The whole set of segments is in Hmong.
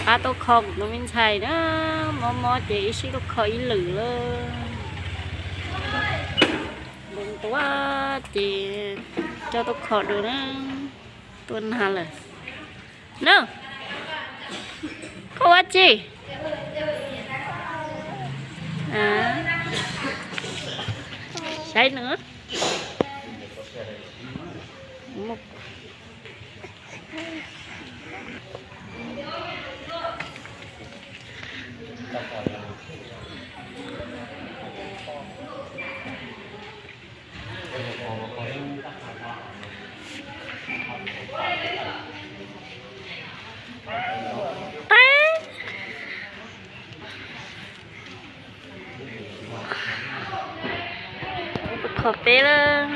Qab tuaj kho kuv tus me ntxhais na, mob mob ces ib sij tuaj kho ib lwm lawm. Npoo ntua ces coj tuaj kho dua na, tuaj nag lawm. Na, koj ua tsi? Saib nws. Qhov peb lawm.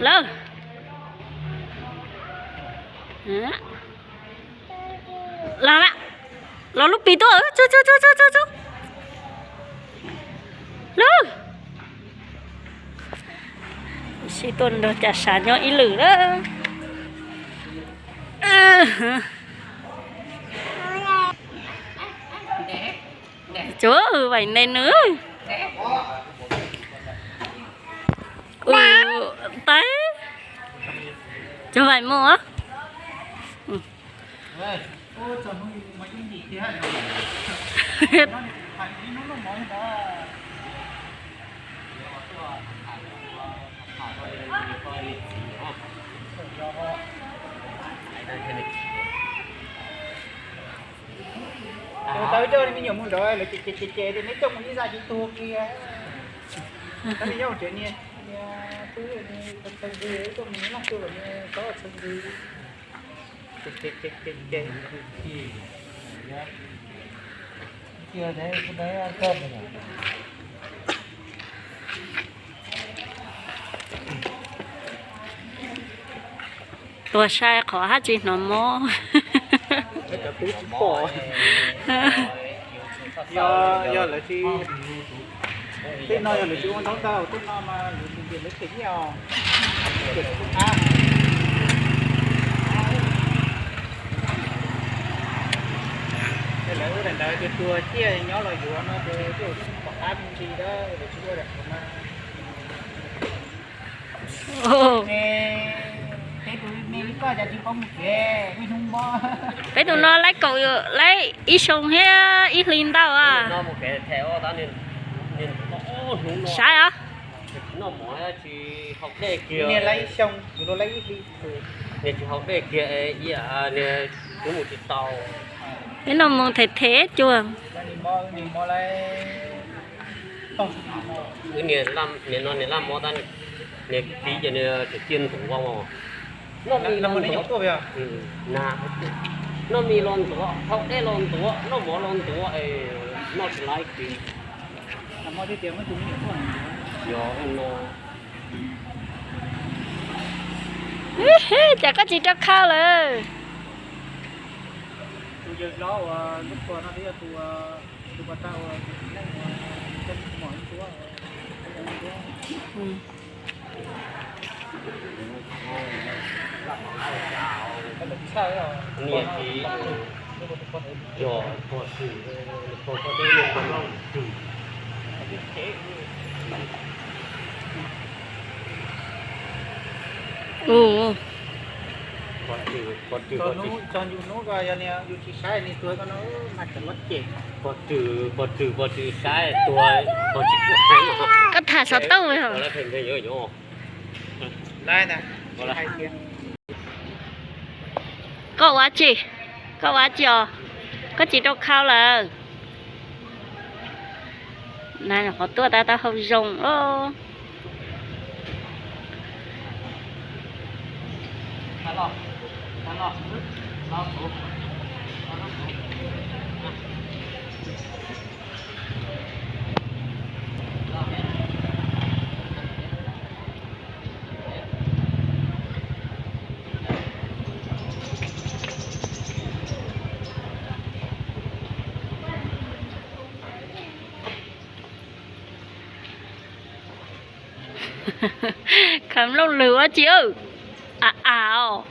Lawm. Los lawm. Los lub pis tuaj. Lawm. Sib tuaj nrog cas sav nyob ib lwm lawm. Tsuav vaim ne nws. Tais, tsuav vaim mus. Tau coj me nyuam mus nrad lawv ces ces ces ces neb coj mus ib zaj ces tuag kiag. Nyob tsev niag, niag twb txhaw nqi, coj mus noj xwb los niag txhob txhaw nqi. Tuag sai qhov hab tsis hnov mob. Yog, yog lawv tsis, tej no yog lawv tsis ua ntaub ntawv, tej no mas lawv tias lawv them nyiaj os. Lawv ua daim ntawd tias tuag ciaj nyob los yuav no ces tej zaum pom qab me ntsis dab lawv tsis ua daim qhov no. Peb tus no laib kaum, laib ib xyoo thiab ib hli ntau a. Saib os. Niag laib ib xyoo, tus no laib ib hli. Niag tsis haus dej kiag, niag twb mus tsis tau. Peb no mus them them cuag. Wb niag, niag no niag laj mob tab, niag tib ces niag tseem ciaj ntuav os. Noj mi los ntuav, noj mi los ntuav, haus dej los ntuav, noj mov los ntuav, noj tsis laib kiag. Yog no. Cas koj tsis rau khau lawm? Pog Rwg, pog Rwg, pog Rwg saib tuag, pog Rwg, koj tham xov tooj. Koj ua tsi? Koj ua tsi os? Koj tsis rau khau lawm? Na, qhov tuaj tab tab hau zoo os. Khaws nplooj lwg ua tsi? Av av os.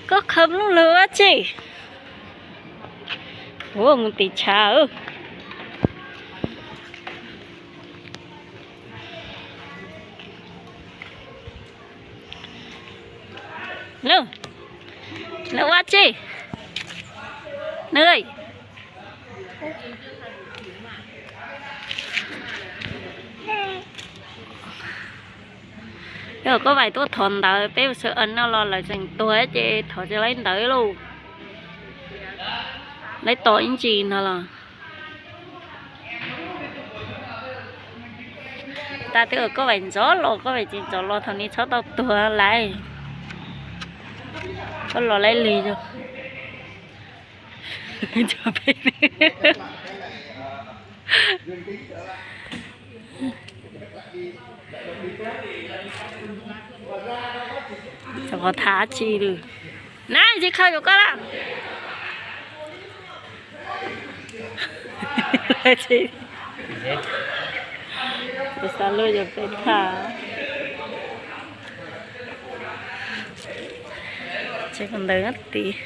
Koj khaws nplooj lwg ua tsi? Ua mus tim tshav. Lawv, lawv ua tsi? Nws, yog koj vais tuaj thov ntawv, peb sawv no los lawv tseem tuag ces thov tsis laib ntawv lauj. Laib tos ib ntsis no los. Tas twb koj vais ntxov los, koj vais tsis ntxov los thaum ni txhob tau tuag lawm. Koj los laib lig. Qhov tham tsi lawm? Na, tsis khaws yuav koj lawm. Xav luag yuav peb tham. Tsev ntawd tid.